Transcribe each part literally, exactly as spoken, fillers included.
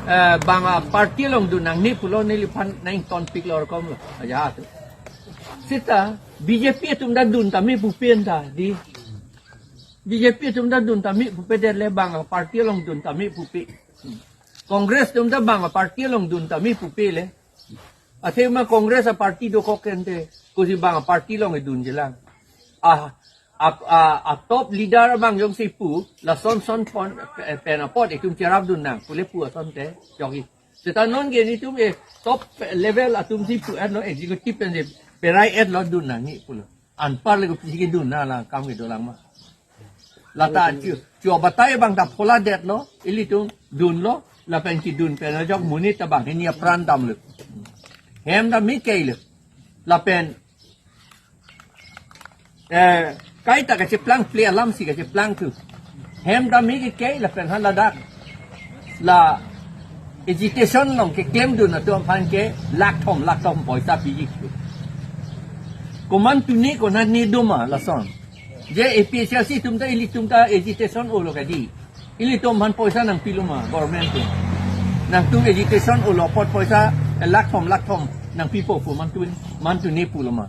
eh, bang aparty along dun nangne pulo, neliphan nangtonpiklo, rokom lo. Aja tu. Seta B J P atum ta dun tame pupen ta di. B J P atum ta dun tame pupe, det le bang aparty along dun tame pupe. Congress atum ta bang aparty along dun tame pupe le. Athema Congress aparty dokok kente, kosi bang aparty along dun jelang. Ah, ap-, ah, a top leader abang jongsi pu, lason son pon, eh, pen apot itum cherap dun nang, pule pu asonte, jogi. Seta non ke netum e top level atum si pu, eh, no executive pen si perai et lo dun nangji pulo. Anpar le kopisi kedun nang la kam kedolang ma. Lata chu, chu batai abang ta phola det lo, ilitum dunlo, lapen kedun pen ajok monit ta bang hini apran damlo. Hem ta mi kei lo. Lapen, eh, kaita kacheplang ple alam si kacheplang tu. Hem ta mi kei lapen ha ladak. La agitation along keklem dun atum aphan ke lakh thom, lakh thom poisa piji. Komantu ne konat ne doma lason. Je A P H L C atum ta ilitum ta agitation olo kadi. Ilitum aphan poisa nangpilo ma government atum. Nangtum agitation olo apot poisa, eh, lakh thom, lakh thom nangpipo pu mantu, mantu ne pulo ma.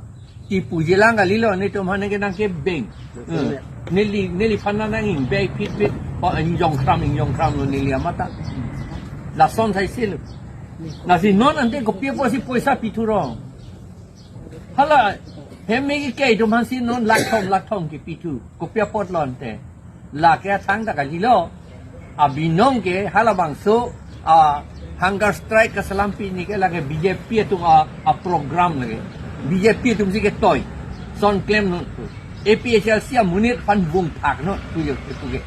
Ti puji lang kalilo, netum aphan nangke nangkebeng. Hmm. Neli, neliphan nang ingbei phit phit. O ingjong khram, ingjong khram lo neli amat ta. Lason sai silo. Lasi non ante kopi apotsi poisa pithu rong. Hala, hem me kei atum aphansi non lakh thom, lakh thom kepi thu. Kopi apot lo ante. Lake athang ta kalilo. Abinong ke halabangso, ah, hunger strike kaselam pini ke lake B J P atum a, a program lake. B J P atum si ketoi. Son klem non. A P H L C amonit aphan vung thak non. Puyo, puke.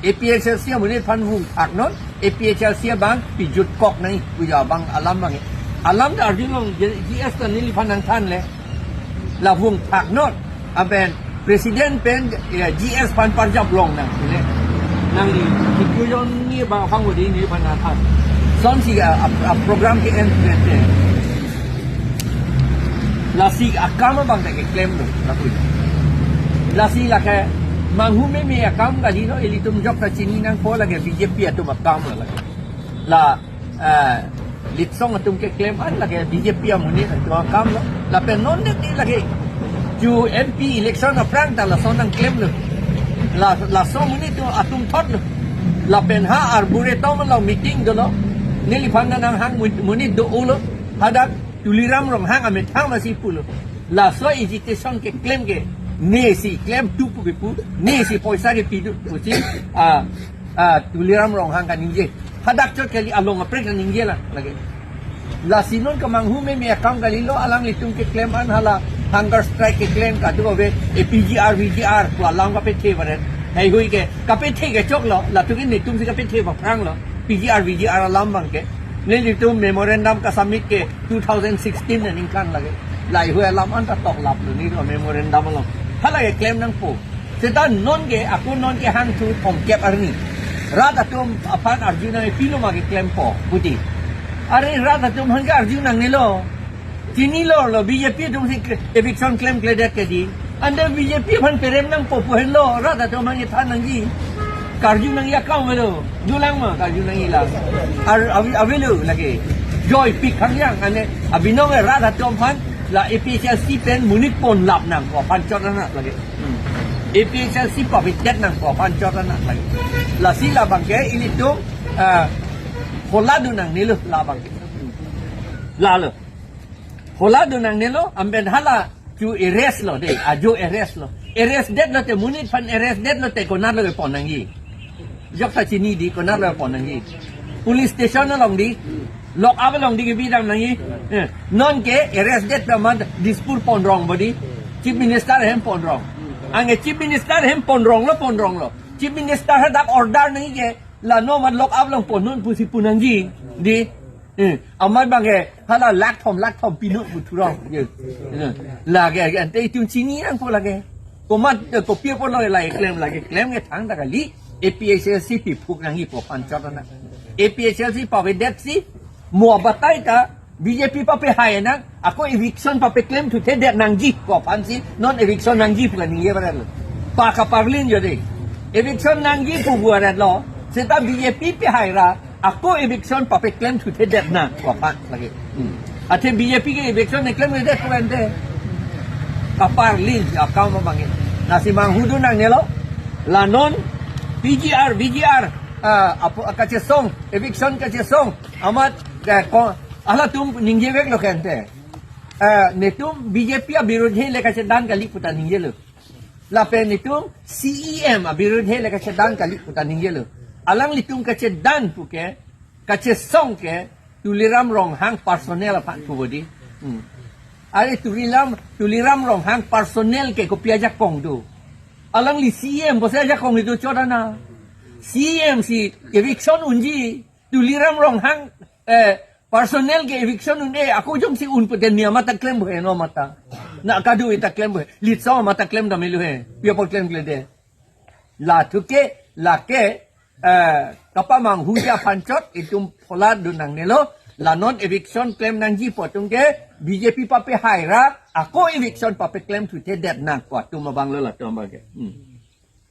A P H L C amonit aphan vung thak non. A P H L C abang pijut kok nai. Puyo abang alam bang. Alam ta arjulong G S ta neliphan nangthan le. La vung thak non. Aben president pen, ya, G S aphan parjap long nang. Le. Nangli, kitu jon ni bang phang wadi neliphan nangthan. Son si a, a, a program ke end pen te. Lasi akam abang ta keklem lo, lapu. Lasi lake manghu meme akam kalilo, ilitum jok ta chini nangpo, lake B J P atum akam lo lake. La, eh, litsong atum keklem an lake B J P amonit atum akam lo. Lapen non det ni lake. Ju M P election aphrang ta lason nangklem lo. La, laso monit atum thot lo. Lapen ha Arboretum along meeting dolo. Neliphan nanghang mon-, monit do-o lo. Hadak Tuliram Ronghang amethang masi pulo. Laso agitation keklem ke, ne si klem tu pu kepu, ne si poisa kepi tu pusi, ah, ah, Tuliram Ronghang kaningje. Hadak chot kali along kaprek kaningje la, lake. Lasi non kemanghu meme akam kalilo, alanglitum keklem an hala hunger strike keklem kadu ave, eh, P G R, V G R pu alam kapethe baret. Heihui ke, kapethe ke choklo, latum ke netum si kapethe baphrang lo, P G R, V G R alam bang ke. Nelitum memorandum kasubmit ke two thousand sixteen aningkan lake. Laheihui alam anta toklap lo nelitum memorandum along. Hala keklem nangpo. Seta non ke, ako non kehang thu thomkep arni. Rat atum aphan arju nangpilo ma keklempo, puti. Are rat atum aphan ke arju nangnelo. Chinilo lo, B J P atum si eviction klemkledet kedi. Ante B J P aphan perem nangpo pu henlo, rat atum aphan kethan nangji. Karju nangji akam avelo. Dolang ma karju nangji la. Ar, ave, avelo lake. Joipik hangyang ane abinong rat atum aphan la A P H L C pen monit ponlap nangpo aphan chot anak lake. Hmm. A P H L C pavitet nangpo aphan chot anak lake. Lasi labang ke ilitum, ah, hola dun nangnelo labang ke. Lalo. Hola dun nangnelo, amben hala chu arrest lo de, ajo arrest lo. Arrest det lote, monit aphan arrest det lote, konat lo kepon nangji. Jokta chini di, konat lo kepon nangji. Police station along di, lock up along di kebi dam nangji. Eh, non ke arrest det amat Dispur ponrong bodi. Chief Minister ahem ponrong. Anke Chief Minister ahem ponrong lo, ponrong lo. Chief Minister hadak order nangji ke, la no mat lock up along pon non pusi pu nangji. Di. Eh, amat bang ke, hala lakh thom, lakh thom pi non pu thurong. Ye. Eh, lake, ante itum chini nangpo lake. Komat, eh, kopi apot lo lake klem, lake klem ke thangta kali. A P H L C piphuk nangjipo aphan chot anak. A P H L C pavedet si, mo abatai ta, B J P papehai nang, ako eviction papeklem thuthedet nangji ko aphan si, non eviction nangji pu kaningje baret lo. Pa kaparlin jo de. Eviction nangji pu baret lo, seta B J P pehai ra, Ako eviction papeklem thuthedet nang, wapha lake. Hmm. Athe B J P ke eviction eklem ledet ko ente. Kaparli akam abang ke. Lasi manghudun nangnelo. La non P G R, V G R, ah, apo, kachesong, eviction kachesong. Amat, eh, ko, halatum ningjeveklo ke ente. Eh, netum B J P abirudhe le kachedan kali puta ningjelo. Lapen netum C E M abirudhe le kachedan kali puta ningjelo. Alanglitum kachedan puke, kachesong ke Tuliram Ronghang personal aphan pu bodi. Hmm. Are Tuliram, Tuliram Ronghang personal ke kopi ajakong do. Alangli C E M pusi ajakong do chodana. C E M si eviction unji. Tuliram Ronghang, eh, personal ke eviction un-e, ako jongsi un pute niya mata klem bohe no mata. Na kadu ita klem bohe. Litso mata klem dam ilu he. Pia po klemkledet. La thuke, lake, eh, kapamanghu ja phanchot, itum pholadun nangnelo, la non eviction klem nangji pu atum ke, B J P papehaira, ako eviction papeklem thuthedet nang pu atum abanglo latum abang ke. Hmm.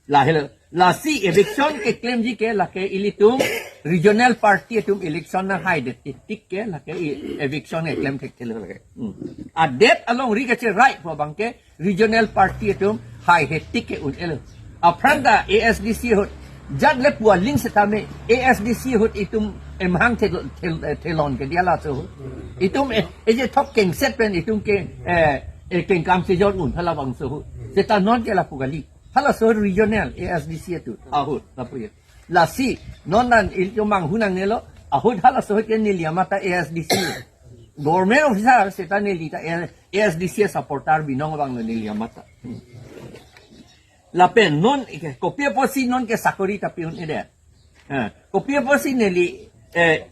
Lahelo, lasi eviction keklemji ke lake ilitum regional party atum election nanghaidet titik ke lake i-, eviction eklem thekthelo lake. Hmm. Adet alongri kacherai pu abang ke regional party atum haihe tik ke un-elo. Aphrang ta A S D C ahut jat le pualing setame A S D C ahut itum emhang thel-, thel-, thelon ke dia laso ahut. Itum e, eje thok kengset pen itum ke, eh, eh, kengkam sejor un halabangso ahut. Seta non ke lapu kali. Halaso regional A S D C atum ahut, lapu ya. Lasi, non dan ilitum manghu nangnelo, ahut halaso ke neli amata A S D C. Government officer seta neli ta A S D C supporter binong abanglo neli amata. Lapen non ike, kopi apotsi non ke sakori ta pi un-edet. Eh, kopi apotsi neli, eh,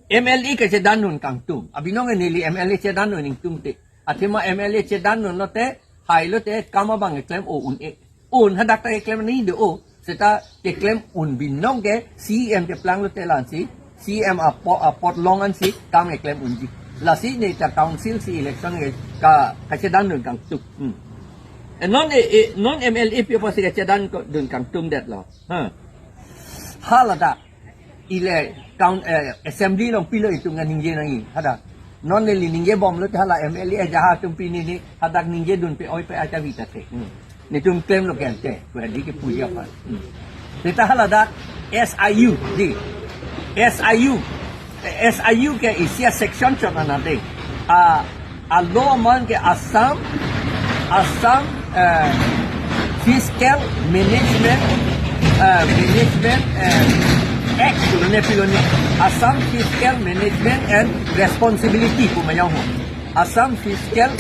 M L A kachedan un kangtung. Abinong neli M L A chedan un ingtung te. Athema M L A chedan un lote, hai lote, kam abang eklem o un-e. Un hadak ta eklem ni do o. Seta eklem un binong ke C E M keplang lote la-ansi. C E M apo-, apot long ansi, kam eklem unji. Lasi neta council si election ke ka, kachedan un kangtung. Hmm. Eh, non e, e, non M L A pi apotsi kachedan ko dun kangtungdetlo. Ha. Haladak. Ile kaun, eh, assembly along pilo itum ningje nangji. Hadak. Non neli ningjebomlo te hala M L A ajaha atum pini ni hadak ningjedun pe oi pe achavi ta te. Hmm. Netum klemlo ke ente. Kua di ke puja pa. Hmm. Seta haladak S I U di. S I U. Eh, S I U ke isi a-section chot anat de. Ah, a-law amen ke Assam, Assam, eh, Fiscal Management, eh, Management, eh, Act, pilone pilone. Assam Fiscal Management and Responsibility pu mayang ho. Assam Fiscal,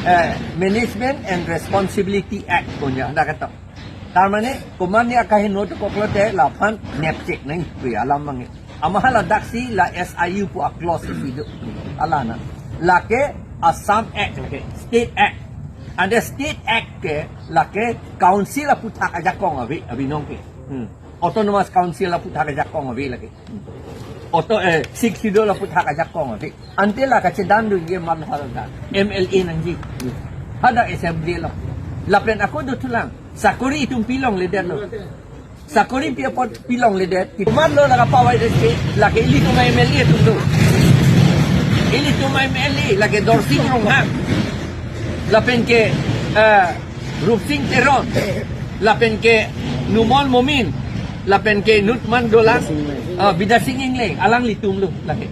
eh, Management and Responsibility Act punya. Ada kata. Tar mane, komat ne akaheno dokok lote laphan nepchek nangji pu alam abang ke. Ama haladak si la S I U pu a-clause si do. Ala na. Lake Assam Act lake, State Act. Ante State Act ke lake council aphuthak ajakong ave, abinong ke. Hmm. Autonomous Council aphuthak ajakong ave lake. Hmm. Auto, eh, Sixth Schedule aphuthak ajakong ave. Ante la kachedandunji amat haladak M L A nangji. Hadak assembly lo. Lapen ako dothulang. Sakori itum pilongledetlo. Sakori pi apot pilongledet. Komatlo la kapavaidet ke, lake ilitum M L A atum do. Ilitum M L A, lake Dorsing Ronghang. Lapen ke, eh, Rupsing Teron. Lapen ke Numal Momin. Lapen ke Nutman Dolang. Ah, Bidya Sing Engleng. Alanglitumlo, lake.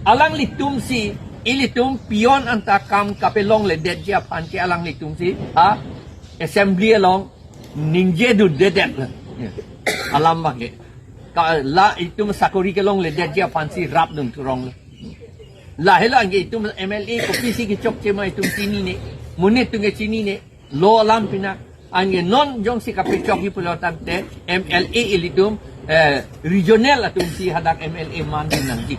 Alanglitum si, ilitum peon anta kam kapelongledetji aphan ke alanglitum si. Ha? Assembly along ningjedundedet lo. Ya. Alam abang ke. Ka, la itum sakori kelongledetji aphan si rapdun thurong lo. Lahelo anke itum M L A kopisi kechokche ma itum chinine. Monit atum ke chinine. Law alam pina. Anke non jongsi kapechokji pulo tangte M L A ilitum, eh, regional atum si hadak M L A mandun nangji.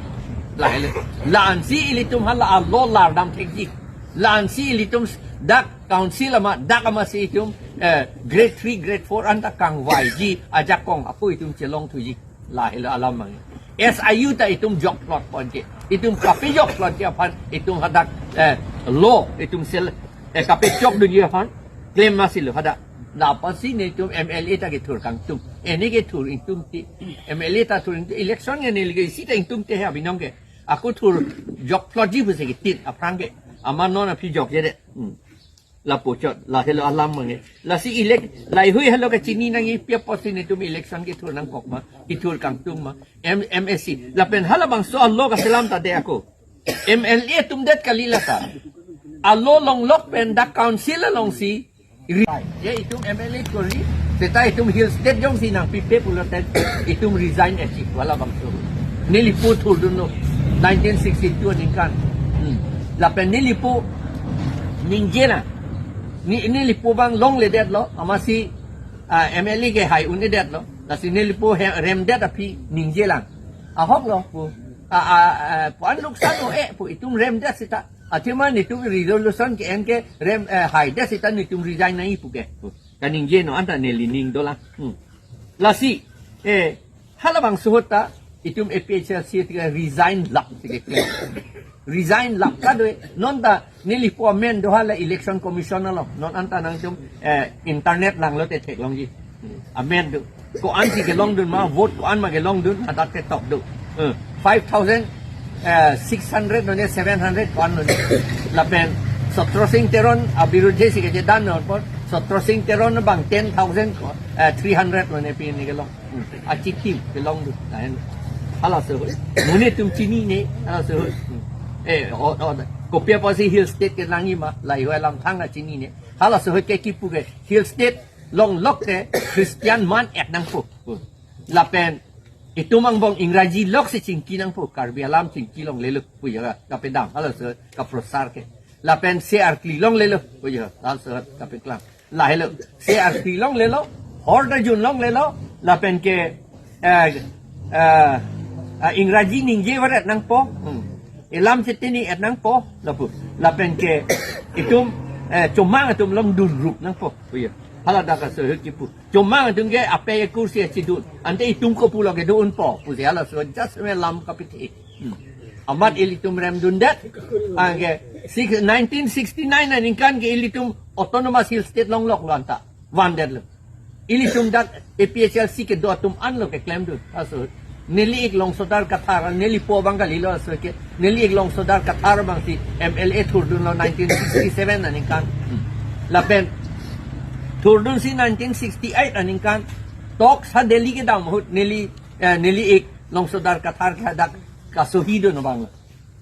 Lahelo. La-ansi ilitum hala a-law lardam thekji. La-ansi ilitum dak council ama, dak ama si itum, eh, grade three, grade four anta kangvaiji ajakong apo itum chelongthuji. Lahelo alam abang. S I U ta itum jokplot ponke. Itum kapejokplotji aphan itum hadak, eh, law itum sel, eh, kapechokdunji aphan klem masi lo hadak. Lapasi netum M L A ta kethur kangtung. Eni kethur ingtungte. M L A ta thur ingtung. Election ke neli ke isi ta ingtungte he abinong ke. Ako thur jok plot ji pusi kitin aphrang ke. Amat non aphi jokjedet. Hmm. Lapuchot, lahelo alam mane. Lasi elect, lahei helo kachini nangji pi apotsi netum election kethur nangkok ma, kethur kangtung ma, M-, M A C. Lapen halabangso alo kaselam ta de ako. M L A atum det kali lata. Alo longlok pen dak council alongsi. Ri-, ya itum M L A kori, seta itum Hill State jongsi nangpipe pulote, itum resign esi, halabangso. Neli pu thurdunlo, nineteen sixty-two aningkan. Hmm. Lapen neli pu ningje na. Ne, neli pu abang longledetlo, amatsi, ah, M L A ke hai un-edetlo. Lasi neli pu he-, remdet aphi ningje lang. Ahok lo pu. A, a, a, pu an luksan o e pu itum remdet seta. Athema netum resolution ke-en ke rem, eh, haidet seta netum resign nangji pu ke. Pu. Kaningje non anta neli ning dolang. Hmm. Lasi, eh, halabangso ahut ta, itum A P H L C ke resign lap si keklem. Resign lap kadoi, non ta neli pu amen do hala election commission along. Non anta nangtum, eh, internet langlote theklongji. Amen do. Ko-ansi kelongdun ma, vote ko-an ma kelongdun, hadak ketok do. Eh, five thousand, eh, six hundred lone, seven hundred ko-an lone. Lapen Sotro Singh Teron abirudh si kejedan non apot, Sotro Singh Teron abang ten thousand ko, eh, three hundred lone pini kelong. Hmm. Achitim kelongdun. Lahen. Halaso ahut. Mo netum chinine, halaso ahut. Hmm. Eh, o, o, kopi apotsi Hill State kenangji ma, lahei alam thang ta chinine. Halaso ahut ke kipu ke Hill State longlok ke Christian man-et nangpo. Hmm. Lapen itum angbong Ingraji loksi chingki nangpo, Karbi alam chingki longlelo pu ya, kapedam, halaso kaprosar ke. Lapen se arkli longlelo pu ya, halaso kapeklang. Lahelo, se arkli longlelo, hor ta jun longlelo, lapen ke, eh, eh, eh, Ingraji ningje varet nangpo, hmm. Elam chetini-et nangpo, lapu. Lapen ke itum, eh, chomang atum longdun rup nangpo pu ya. Hala dak aso ahut kipu. Chomang atum ke apei akur si achidun. Ante itum kopulo kedo unpo pusi halaso just me lam kapithe. Hmm. Amat ilitum remdundet. Anke six, nineteen sixty-nine aningkan ke ilitum Autonomous Hill State longloklo anta. Vandetlo. Ilitum dak A P H L C kedo atum anlo keklemdun. Aso. Neli-ik Longsodar Kathar, neli pu abang kalilo aso ke. Neli-ik Longsodar Kathar abangsi M L A thurdunlo nineteen sixty-seven aningkan. Hmm. Lapen thurdunsi nineteen sixty-eight aningkan. Tok sa Delhi kedam ahut neli, eh, neli-ik Longsodar Kathar ke hadak kasohidun abanglo.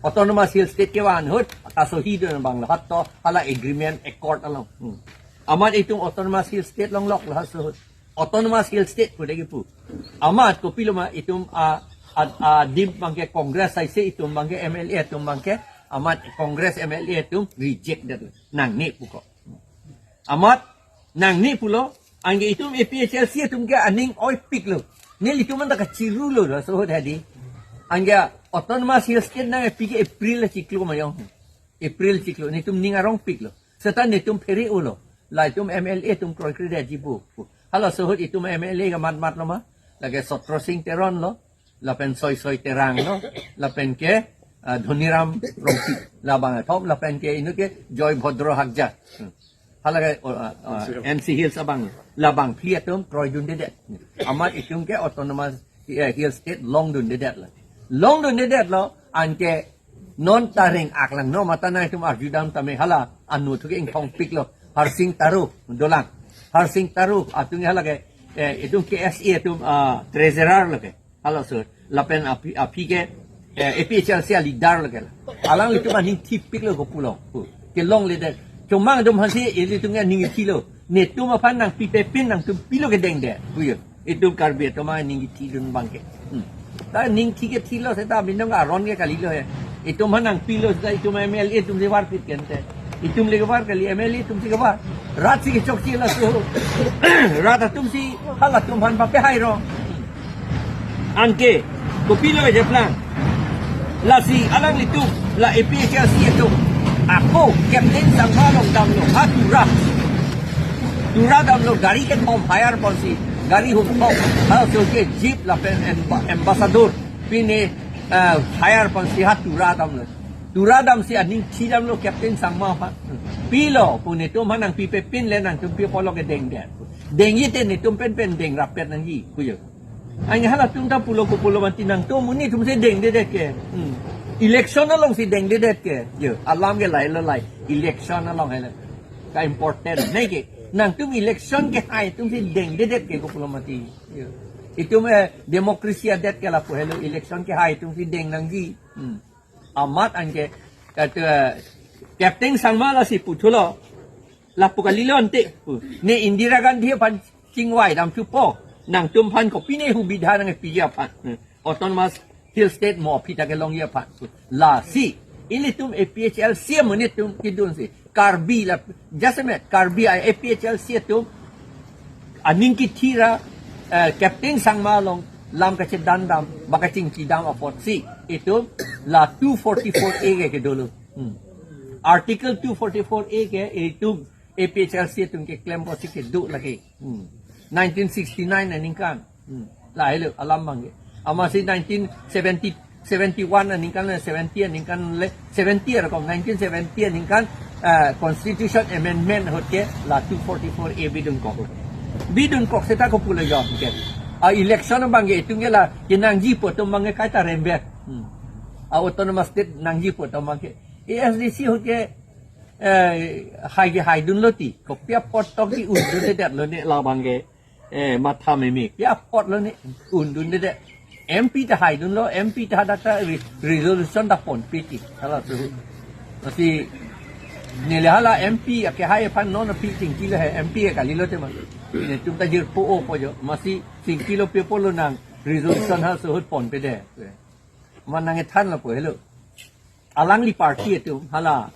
Autonomous Hill State kevan ahut kasohidun abanglo. Hato hala agreement accord along. Hmm. Amat itum Autonomous Hill State longloklo halaso ahut. Autonomous Hill State pu de kipu. Amat kopilo ma itum a, a, adim abangke Congress aise itum abangke M L A atum abangke amat Congress M L A atum reject det nangne pu ko. Amat nangne pulo, anke itum A P H L C atum ke aning oipiklo. Nelitum anta kachirulo, laso ahut hadi. Anke Autonomous Hill State nangpi ke April chiklo mayong. April chiklo, netum ning arongpiklo. Seta netum phere-olo. La itum M L A atum kroikre detji pu. Halaso ahut itum M L A ke mat matlo ma. Lake Sotro Singh Teron lo. Lapen Soi Soi Terang lo. Lapen ke, ah, Dhoniram Rongpi. Labang athom, lapen ke inut ke Joy Bhodro Hakja. Hmm. Halake, oh, ah, ah, N C Hills abang. Labang phli atum kroidundedet. Amat itum ke Autonomous, eh, Hill State longdundedetlo. Longdundedetlo, anke non ta reng-ak lang, non mata nangtum arjudam tame hala, anu thu ke ingthongpiklo, Harsing Taro, dolang. Harsing Taro, atum halake, eh, itum K S A atum, ah, treasurer lo ke. Halaso, lapen aphi, aphi ke, eh, A P H L C aleader lo ke. Alanglitum aning thipiklo kopulo. Pu. Kelongledet. Chomang atum aphansi, ilitum aning thilo. Netum aphan nangpipe pin nangtum pilo kedengde. Pu ya. Itum Karbi atum aning kithidun abangke. Hmm. Ta ning thi kethilo seta binong aron ke kalilo he. Itum aphan nangpilo seta itum M L A atumsi varpik kente. Itum le kevar kali, M L A atumsi kevar. Rat si kechokche laso. Rat atumsi halatum aphan pape hairo. Anke, kopilo kejeplang. Lasi alanglitum, la A P H L C atum. Ako, Captain Sangma along damlo, ha Tura. Tura damlo, gari kethom hire ponsi, gari hum thom. Halaso ke jeep lapen emba-, ambassador. Pine, eh, hire ponsi ha Tura damlo. Tura damsi aning thidamlo Captain Sangma aphan. Pilo pu, netum aphan nangpipe pin le nangtum pi apotlo kedengdet. Dengji te netum pen pen deng rapet nangji pu jo. Anke halatum ta pulo, kopulo mati, nangtum monit atumsi dengdedet ke. Hmm. Election alongsi dengdedet ke. Jo, alam ke lahelo lahai. Election along helo. Ka important neke. Nangtum election kehai atumsi dengdedet ke, kopulo mati. Jo. Itum, eh, democracy adet ke lapu helo, election kehai atumsi deng nangji. Hmm. Amat anke, eh, Captain Sangma lasi puthulo, lapu kalilo ante pu. Ne Indira Gandhi aphan chingvai dam thupo. Nangtum aphan kopine hubidha nangpiji aphan. Autonomous Hill State mo aphi ta kelongji aphan. Lasi ilitum A P H L C amonit atum kedunsi Karbi la, just a minute, Karbi A P H L C atum aning kethira, eh, Captain Sangma along lam kachedan dam, ba kachingki dam apotsi itum la two forty-four A ke kedolo. Hmm. Article two forty-four A ke itum A P H L C atum keklem apotsi kedo lagi. Hmm. Nineteen sixty-nine aningkan. Hmm. Lahelo alam abangke. Amatsi nineteen seventy, seventy-one aningkan le, seventy aningkan le, seventy arokom, nineteen seventy aningkan, eh, Constitution Amendment ahut ke la two forty-four A bidunkok. Bidunkok seta kopulo jo ke. A election abangke itum ke la kenangji pu atum abangke kaita rembet. Hmm. A autonomous state nangji pu atum abangke. A S D C ahut ke, eh, hai ke haidunlo ti. Kopi apot tokji, undundedetlo ne labangke. Eh, matha meme. Pi apotlo ne, undundedet. M P ta haidunlo, M P ta hadak ta re-, resolution ta ponpe ti. Hala tu. Lasi neli hala M P akehai aphan non aphi chingkilo he, M P ke kalilo tema. Netum ta jirpo-o po jo. Amatsi chingkilo, pi apotlo nang resolution halaso ahut ponpedet. Ma nangkethanlo pu helo. Alangli party atum hala,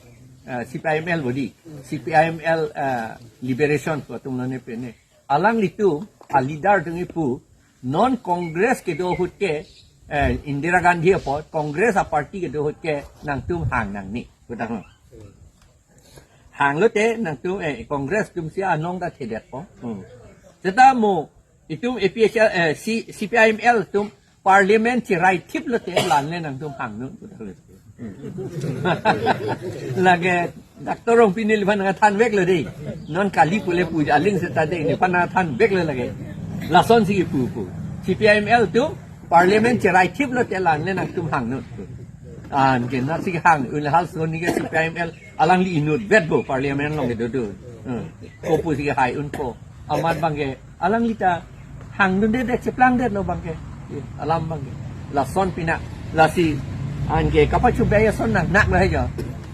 eh, C P I M L body, C P I M L, eh, Liberation pu atum lone pene. Alanglitum a leader atum kipu, non Congress kedo ahut ke, eh, Indira Gandhi apot, Congress a party kedo ahut ke nangtum hang nangne. Kudang lo. Hanglote nangtum, eh, Congress atumsi anong ta thedetpo. Hmm. Seta mo itum A P H L, eh, C-, C P I M L atum Parliament cherai thiplote la-an le nangtum hang non. Lake Doctor Rongpi neliphan nangthanveklo dei. Non kali pule puja aling seta dei, neliphan nangthanveklo lake. Lasonsi kipu pu. C P I M L atum Parliament cherai thiplote la-an le nangtum hang non. Anke nasi hang un, halaso ni ke C P I M L alangli inutvet bo Parliament along kedo do. Hmm. Kopusi kehai unpo. Amat abangke alangli ta hangdundedet, cheplangdetlo abangke. Ye, alam abangke. Lason pina, lasi anke kapachobei ason nangnak lahai jo.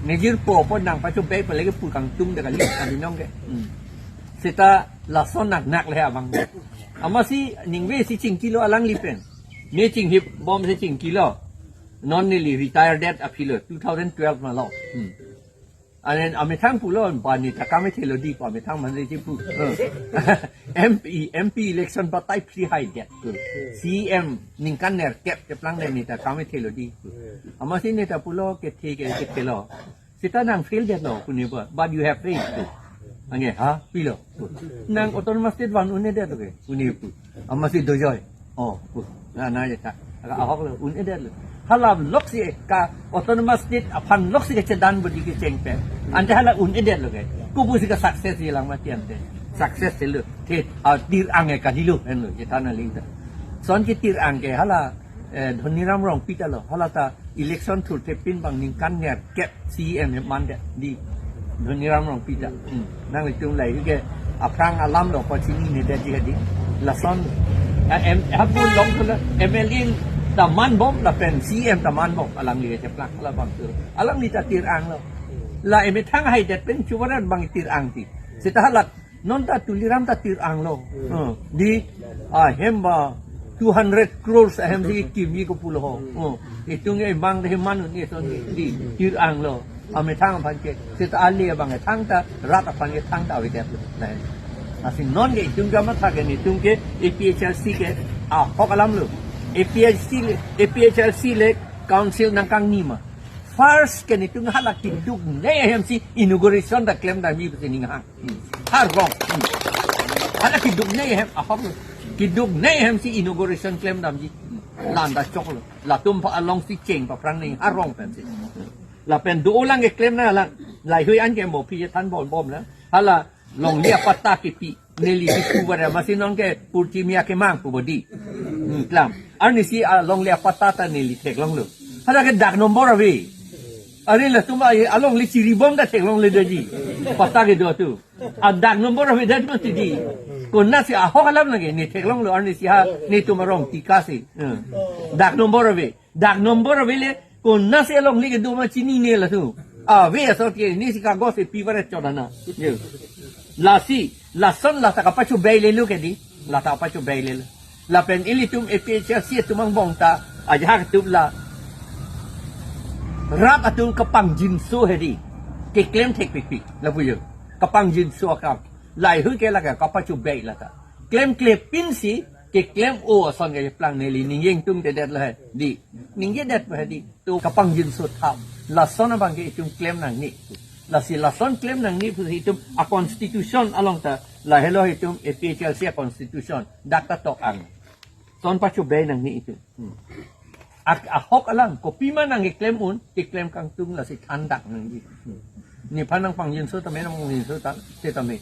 Nejirpo apot nangpachobei apot lake pu kangtung de kali abinong ke. Hmm. Seta lason nangnak lahai abang. Amatsi ningvesi chingkilo alangli pen. Ne chinghip bomsi chingkilo. Non neli retire det aphilo, two thousand twelve malo. Hmm. Anen amethang pulo, ba neta kam ethelo di pu amethang manre chipu. Hmm. M P, M P election batai free hai det pu. C M ningkan nerkep cheplangdet, neta kam ethelo di pu. Amatsi neta pulo kethe ke kethelo. Seta nang fail detlo pu ne pu. But you have failed pu. Anke, ha, pilo pu. Nang autonomous state van un-edetlo ke pu ne pu. Amatsi dojoi. Oh, pu. Na, na, ya, ta. Ahoklo, un-edetlo. Hala loksi ka autonomous state aphan loksi kachedan bodi kecheng pen. Ante hala un-edetlo ke. Kopusi ka success-ji lang mati ante. Success-lo. The, ah, tir-ang ke kalilo henlo, chethan aling ta. Lason ke tir-ang ke hala, eh, Dhoniram Rongpi ta lo. Hala ta election thurthepin abang ningkan nerkep C M mandet di Dhoniram Rongpi ta. Hmm. Nanglitum lahai ke aphrang alam lo, pachinine detji hadi. Lason, eh, em, hapu long tu la M L A ta manbom lapen C M ta manbom, alangli kecheplang labang tu. Alangli ta tir-anglo. La emethang haidet pen chuvaran abang tir-ang ti. Seta hala non ta Tuliram ta tir-anglo. Hmm. Hmm. Di, ah, hem ba two hundred crores ahemsi kimji kopulo ho. Hmm. Itum ke mang de man un-e ason di tir-anglo. Amethang aphan ke, seta ale abang ke thangta, rat aphan ke thangta avedetlo. Lahen. Lasi non ke itum kamatha ke netum ke A P H L C ke ahok alamlo. A P H C le, A P H L C le council nangkangni ma. First ke netum hala keduknei ahemsi inauguration ta klemdamji pusi ning hang. Hmm. Harong. Hmm. Hala keduknei ahem ahok lo. Keduknei ahemsi inauguration klemdamji. Hmm. La-an ta choklo. Latum aphan alongsi cheng paphrang ning harong pensi. Hmm. Lapen do-olang keklem nanglang. Laheihui an ke mo phi chethan bom bom na. Hala longle apatta kepi. Neli kipu bara masi non ke purchimiya kemang pu bodi. Hmm, klam. Arnisi alongle apatta ta neli theklonglo. Hala ke dak nombor ave. Are latum a alongle chiribom ta theklongledetji. Patta kedo atum. A dak nombor avedet mati di. Konatsi ahok alam lake ne theklonglo arnisi ha netum arong tikasi. Hmm. Dak nombor ave. Dak nombor ave le konatsi alongle kedo ma chinine latum. Ave asor ke nisi kagos e pi bara chot ana. Yo. Lasi, lason lata kapachobei lelo ke di. Lata kapachobei lelo. Lapen ilitum A P H L C atum angbong ta ajahak atum la rap atum kapangjinso hedi. Keklem thekpikpik. Lapu yo. Kapangjinso akam. Laheihui ke lake kapachobei lata. Klemkle pinsi keklem-o ason keplang neli ningje ingtungdedetlo hedi. Ningjedet hedi. To kapangjinso thap. Lason abang ke itum klem nangne. Lasi lason klem nangne pusi itum a constitution along ta lahelo itum A P H L C a constitution. Dak ta tok ang. Lason pachobei nangne itum. Hmm. Ak ahok alam, kopima nangkeklem un, keklem kangtung lasi thandak nangji. Hmm. Nephan nangpangjinso tame, nangpangjinso ta, setame.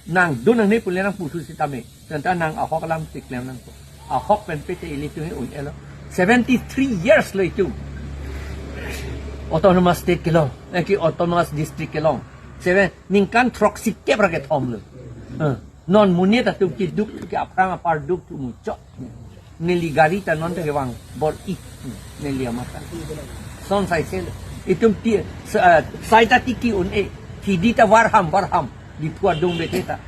Nangdun nangne pule nangputhu setame. Tanta nang ahok alam keklem nangpo. Ahok pen pete ilitum he un-elo. Seventy-three years lo itum. Autonomous state kelong, eh, ki autonomous district kelong. Seven, ningkan throksi kep ra kethom lo. Eh, non monit atum keduk ke aphrang apar duk thu muchot. Neli gari ta non ta kevang bor-i. Neli amata. Son sai sel. Itum ti, sa-, eh, sai ta tiki un-e. Kidi ta varham, varham. Diphu adung bete ta.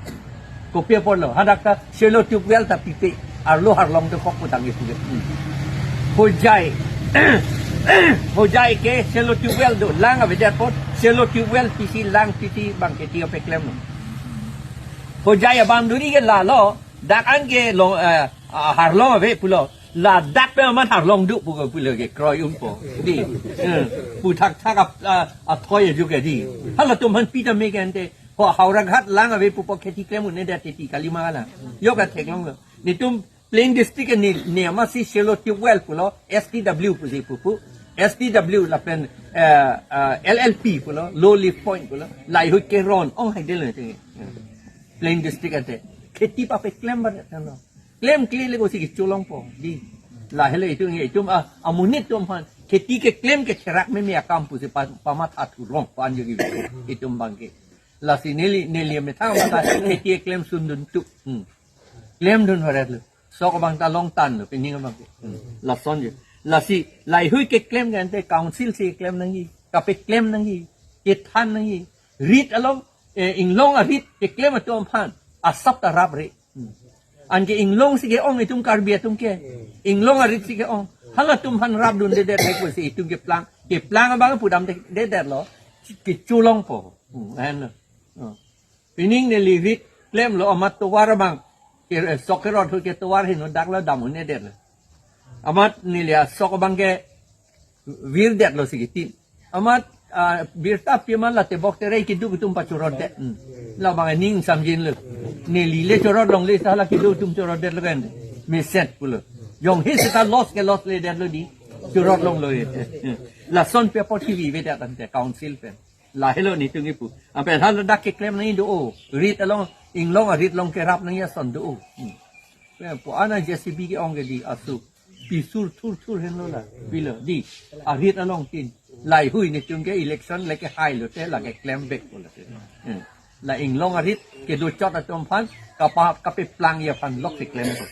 Kopi apotlo. Hadak ta shallow tube well ta pipe. Arlo arlong dokok putang ipu. Hojai. Hojai ke shallow tube well do. Lang avedet apot. Shallow tube well pisi lang pisi bang ke tiga peklem lo. Hojai a boundary ke lalo. Dak an ke long, eh, ah, arlong ave pulo. Ladak pen amat arlong do pu ke pulo ke kroi unpo. Di. Eh, pu thakthak ap-, ah, athoi ajo ke di. Halatum aphan pi tame ke ante. Ho Howraghat lang ave pupo kheti klem un-edet kheti kalima lang. Yo ka theklonglo. Netum plain district ke ne, ne amatsi shallow tube well pulo, S T W pusi pupo. S T W lapen, eh, eh, L L P pulo, low lift point pulo. Laheihui keron ong haidelo te. Plain district ante. Kheti papeklem baret tanglo. Klemkle le kosi kecholongpo. Di. Lahelo itum, itum a, amonit atum aphan. Kheti keklem kecherak meme akam pusi pa, pamatha thurong pan jogi. Itum abang ke. Lasi neli, neli methang mata kheti keklem sundun tu. Hmm. Klemdun baret lo. Sok abang ta longtan lo, pining abang ke. Hmm. Lason je. Lasi, laheihui keklem ke ante council si keklem nangji. Kapeklem nangji. Kethan nangji. Rit along, eh, inglong arit keklem atum aphan. Asap ta rap re. Hmm. Anke inglong si ke-ong itum Karbi atum ke. Inglong arit si ke-ong. Halatum aphan rapdundedet le pusi itum keplang. Keplang abang pudamdedetlo. Kecholongpo. Hmm, lahenlo. Oh. Pining neli rit klemlo amat tovar abang. Ke, eh, sok kerot hu ke tovar heno dak lo dam un-edetlo. Amat neli asok abang ke virdetlo si kitin. Amat, ah, birta pi amat la tebok terei keduk atum pachorotdet. Hmm. Labang ning samjinlo. Neli le chorot longle sa la keduk atum chorotdetlo kan. Meset pulo. Jongsi seta loss ke loss ledetlo di. Chorot longlo ye. Hmm. Lason pi apot kebi avedet ante council pen. Lahelo netum kipu. Apen haladak keklem nangji do-o. Rit along, inglong arit along kerap nangji ason do-o. Hmm. Pu ana J C B ke-ong ke di asu. Pisur thurthur henlo la. Pilo di. Arit along tin. Laheihui netum ke election le kehai lote la keklem back pulo te. Hmm. La inglong arit kedochot atum aphan kapa, kapeplang ji aphan lok keklempo.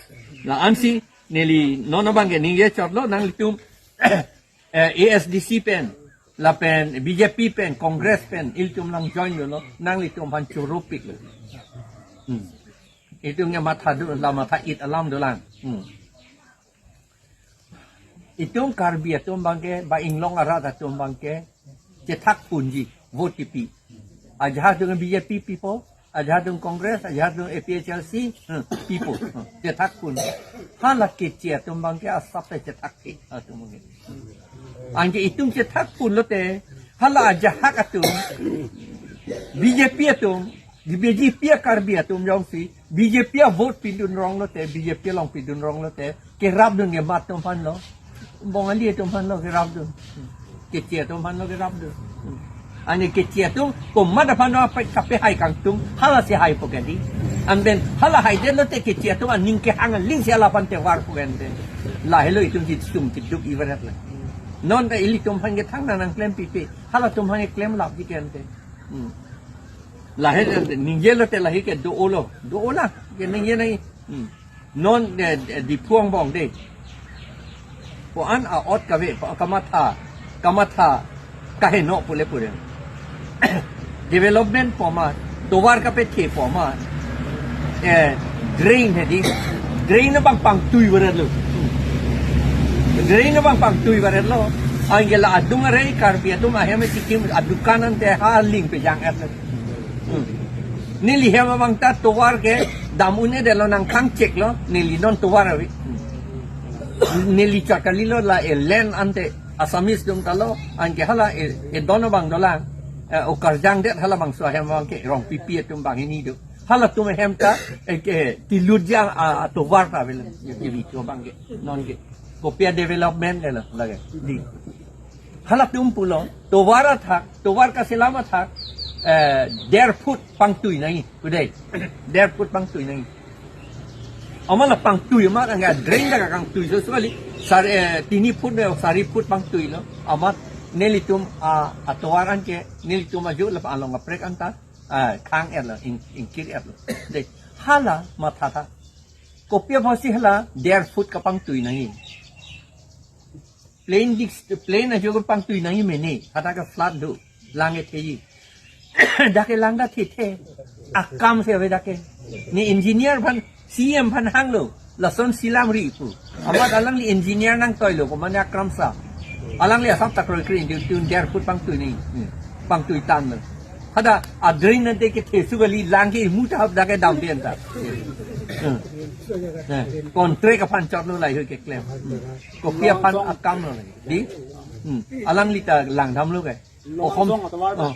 La ansi neli non abang ke ningje chotlo nanglitum eh, A S D C pen, lapen B J P pen, Congress pen, ilitum lang join lo, nanglitum aphan choropiklo. Hmm. Itum ke matha do, la matha-it alam dolang. Hmm. Itum Karbi atum abang ke, ba inglong arat atum abang ke, chethakponji, vote kipi. Ajahak atum B J P pipo, ajahak atum Congress, ajahak atum A P H L C, hmm, pipo, hmm, chethakpon. Hala keche atum abang ke asap ta chethak ke atum abang ke. Anke itum chethakpon lote, hala ajahak atum, B J P atum, B J P a-Karbi atum jongsi, B J P a-vote pidun rong lote, B J P along pidun rong lote, kerapdun ke mat atum aphan lo. Bongali atum aphan lo kerapdun. Keche atum aphan lo kerapdun. Ani keche atum komat aphan no pe kape hai kangtung, hala si hai po ke di. Anpen hala haidetlo te keche atum aning kehang aling si hala aphan te var po ke ante. Lahelo itum si sum keduk ibarat la. Non ta ilitum aphan ke thang nang nang klem pipe. Halatum aphan ke klem lap di ke ante. Hmm. Lahelo ningjelo te lahei ke do-olo. Do-ola. Ke ningje nai. Hmm. Non de, de, Diphu angbong de. Ko-an a-ot kave, ko kamatha, kamatha, kaheno pule pule. Development po ma, tovar kapethe po ma. Eh, drain hedi. Drain abang pangtui barat lo. Drain abang pangtui barat lo. Anke la adung arei Karbi atum ahem chikim adukan ante ha ling pejang et lo. Hmm. Neli hem abang ta tovar ke dam un-edetlo nangkhang chek lo, neli non tovar ave. Hmm. Neli chakali lo la e land ante Assamese atum ta lo, anke hala e, e don abang dolang, eh, o karjang det halabangso ahem abang ke Rongpipi atum banghini do. Halatum ahem ta, eh, ke tilutjang a, atovar ta avelo, ye, ye vito abang ke, non ke. Kopi a-development le lo, lake, di. Halatum pulo, tovar athak, tovar kaselam athak, eh, der foot pangtui nangji, kudai. Der foot pangtui nangji. Amat la pangtui amat angke drain ta kangtui so sekali, sar, eh, tini foot ne sari foot pangtui lo. Amat nelitum a, atovar anke, nelitum ajo la along kaprek anta, ah, khang et lo, ing, ingkir et lo. De, hala mathatha. Kopi apotsi hala der foot kapangtui nangji. Plain dis-, plain ajo kapangtui nangji mene. Hadak ke flood do. Lang ketheji. Dak ke lang ta thethe. Akam si ave dak ke. Ne engineer aphan, C M aphan hanglo. Lason selam ri pu. Amat alangli engineer nangtoilo, ko mane akramsa. Alangli asap ta kroikre, di tun der foot pangtui nangji. Hmm. Pangtui tanglo. Hadak a-drain ante kethe su kali, lang ke imu ta hap dak ke dampi anta. Hmm. Eh, contract aphan chotlo lahei keklem. Hmm. Kopi aphan akam lo lake. Di? Hmm. Alangli ta langdamlo ke. Okhom. Oh.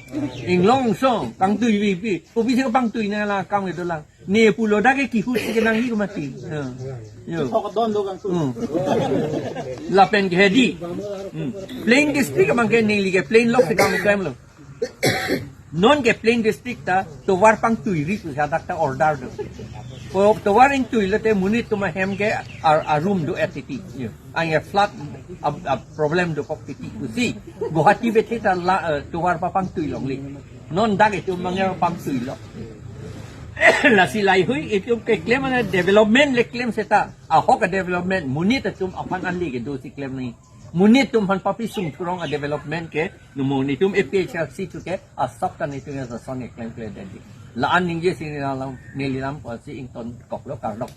Inglong song, pangtui pipe. Kopisi kapangtui nang la akam ke dolang. Ne pulo dak ke kihut si kenangji ko mati. Ha. Yo. Sok don do kangtui. Hmm. Lapen ke hedi. Hmm. Plain district abang ke neli ke plain lok si kam klem lo. Non ke plain district ta tovar pangtui ri pu hadak ta order do. Ko tovar ingtui lote monit atum ahem ke a, a-room do-et titi. Yo. Anke flood a, a-problem dokok titi pusi. Guwahati bethe ta la, eh, tovar papangtui longle. Non dak itum abang pangtui lo. Lasi lahei itum keklem ane development le klem seta. Ahok a-development monit atum aphan anli kedo si klem nangji. Monit atum aphan papi sung thurong a-development ke, numo nelitum A P H L C thu ke, asap ta nelitum ya son keklem klemkle dei. La-an ningje si neli lam, neli lam apotsi ingtonkoklo kardom.